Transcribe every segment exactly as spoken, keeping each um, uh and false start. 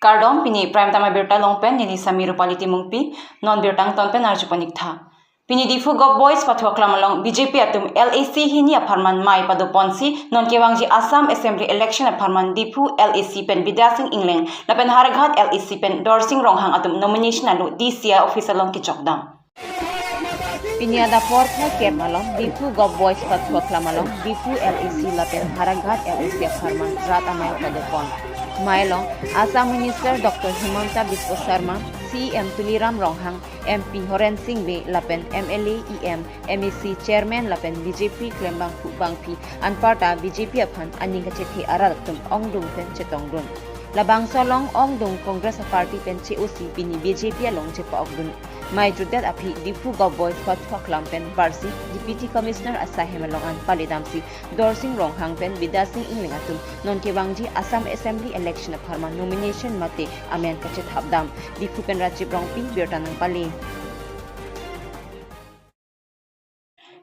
Kardom, pini Prime Time abirta along pen neli Sami Rupali Timungpi, non birta angton pen arju pon-ik tha. Pini Diphu Govt Boys pathu aklam along B J P atum L A C hini apharman mei pado ponsi non kevangji Assam Assembly Election apharman Diphu L A C pen Bidya Sing Engleng lapen Howraghat L A C pen Dorsing Ronghang atum nomination alo D C office along kechokdam. Pini adap porphai kep along Diphu Govt Boys pathu aklam along Diphu L A C lapen Howraghat L A C apharman rat amei pado pon. Mei along Assam Minister Doctor Himanta Biswa Sarma, C E M Tuliram Ronghang, M P Horen Sing Bey lapen M L A, E M, M A C Chairman lapen B J P klembangphu bangphi anparta B J P aphan aning kachethe arat atum ongdung pen chetongdun. Labangso along ongdung Congress aparty pen che-osi pini B J P along chepa-okdun. Mei jutdet aphi Diphu Govt Boys pathu aklam pen barsi Deputy Commissioner asai hem along an paledamsi Dorsing Ronghang pen Bidya Sing Engleng atum non kevangji Assam Assembly Election apharman nomination mate amen kachethapdam. Diphu pen Rajiv Rongpi birta nangpale.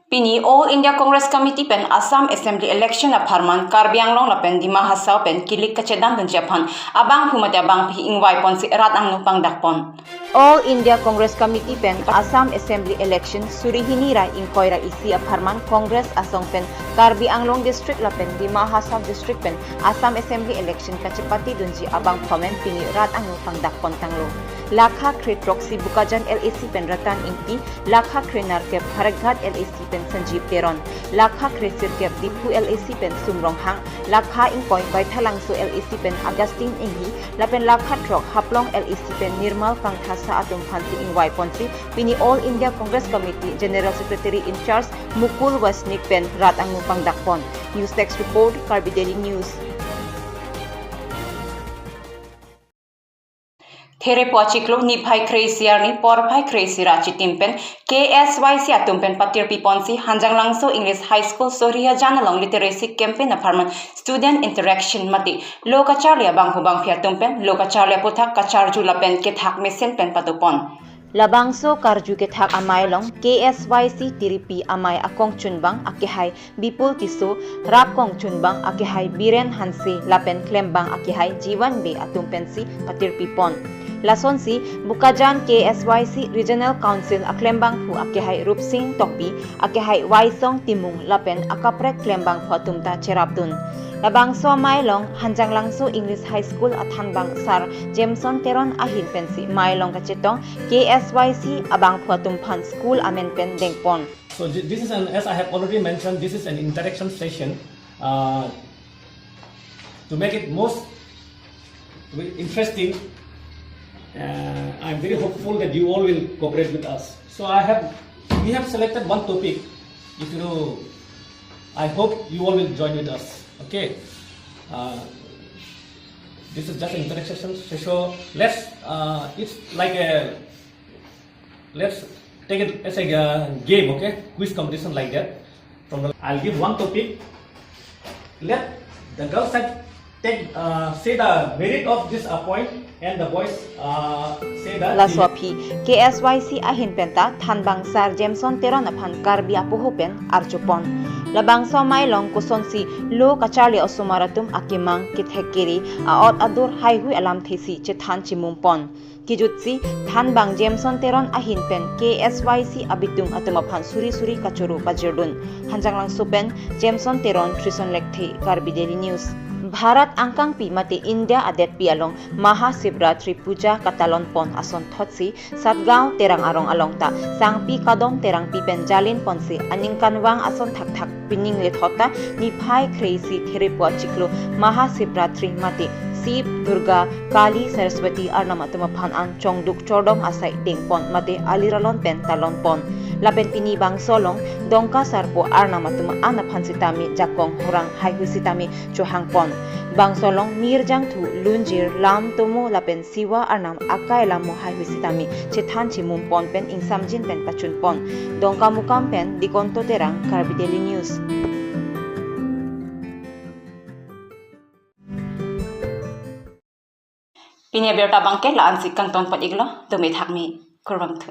Pini All India Congress Committee pen Assam Assembly Election apharman Karbi Anglong lapen Dima Hasao pen kilik kachedandunji aphan abangphu mate abangphi ingvai ponsi rat angno pangdak pon. All India Congress Committee pen Assam Assembly Election suri hini ra ingkoi ra isi apharman Congress asong pen Karbi Anglong District lapen Dima Hasao District pen Assam Assembly Election kachepatedunji abangphu amen pini rat angno pangdak pon tanglo. Lakha kre throksi Bokajan L A C pen Ratan Ingti, lakha kre nerkep Howraghat L A C pen Sanjeev Teron, lakha kre sirkep Diphu L A C pen Sum Ronghang, lakha ingkoi Baithalangso L A C pen Augustine Enghi, lapen lakha throk Haflong L A C pen Nirmal Kangthasa atum aphansi ingvai ponsi pini All India Congress Committee General Secretary in Charge Mukul Vaishnik pen rat angno pangdak pon. News Desk Report, Karbi Daily News. Therepo achiklo niphai kre-isi arni porphai kre-isi ra achitim pen K S Y C atum pen patirpi ponsi Hanjanglangso English High School Sorihajan along literacy campaign apharman student interaction mate lo kacharli abangphu bangphi atum pen lo kacharli aputhak kacharju lapen kethak mesen pen pado pon. Labangso karju kethak amei along K S Y C tiripi amei akongchunbang akehai Bipul Tisso, rap kongchunbang akehai Biren Hanse lapen klembang akehai Jiwan Bey atum pensi patirpi pon. Lasonsi Bokajan K S Y C Regional Council aklembangphu akehai Rupsing Tokbi, akehai Waisong Timung lapen akaprek klembangphu atum ta cherapdun. Labangso amei along Hanjanglangso English High School athanbang Sir Jameson Teron ahin pensi mei along kachetong K S Y C abangphu atum aphan school amen pen dengpon. So thi-, this is an, as I have already mentioned, this is an interaction session. Uh, to make it most interesting, uh, I'm very hopeful that you all will cooperate with us. So I have, we have selected one topic. If you know, I hope you all will join with us. Okay. Uh, this is just an interaction session. So let's, uh, it's like a Let's take it as a, uh, game, okay? Quiz competition like that. From the, I'll give one topic. Let the girl side take, uh, say the merit of this, uh, point, and the boys, uh, say the Laso aphi K S Y C ahin penta thanbang Sir Jameson Teron aphan Karbi apoho pen arjupon. Labangso amei along kosonsi lo kacharli osomar atum akemang kethek kere, aot adur haihui alamthe si chethan chimumpon. Kijutsi thanbang Jameson Teron ahin pen K S Y C abitung atum aphan suri suri kachoro pajirdun. Hanjanglangso pen Jameson Teron, Trison Lekthe, Karbi Daily News. Bharat angkangpi mate India adetpi along Mahashivratri Puja katalon pon ason thotsi Satgaon Terang arong along ta Sangpi Kadom Terangpi pen jalin ponsi aningkanvang ason thakthak pining lethot ta niphai kre-isi Therepo achiklo Mahashivratri mate Shiv, Durga, Kali, Saraswati arnam atum aphan an chongduk chordom asai dengpon mate aliralon pen talonpon. Lapen pini bangso along Dongka Sarpo arnam atum an aphan sitame jakong horang haihui sitame chohangpon. Bangso along mir jangthu, lunjir, lam tomo lapen Siva arnam akai lamo haihui sitame chethan chimumpon pen ingsamjin pen pachunpon. Dongkamukam pen Dikonto Terang, Karbi Daily News. Pini abirta abangke la-ansi kangton pon-iklo, dome thakme, kurvangthu.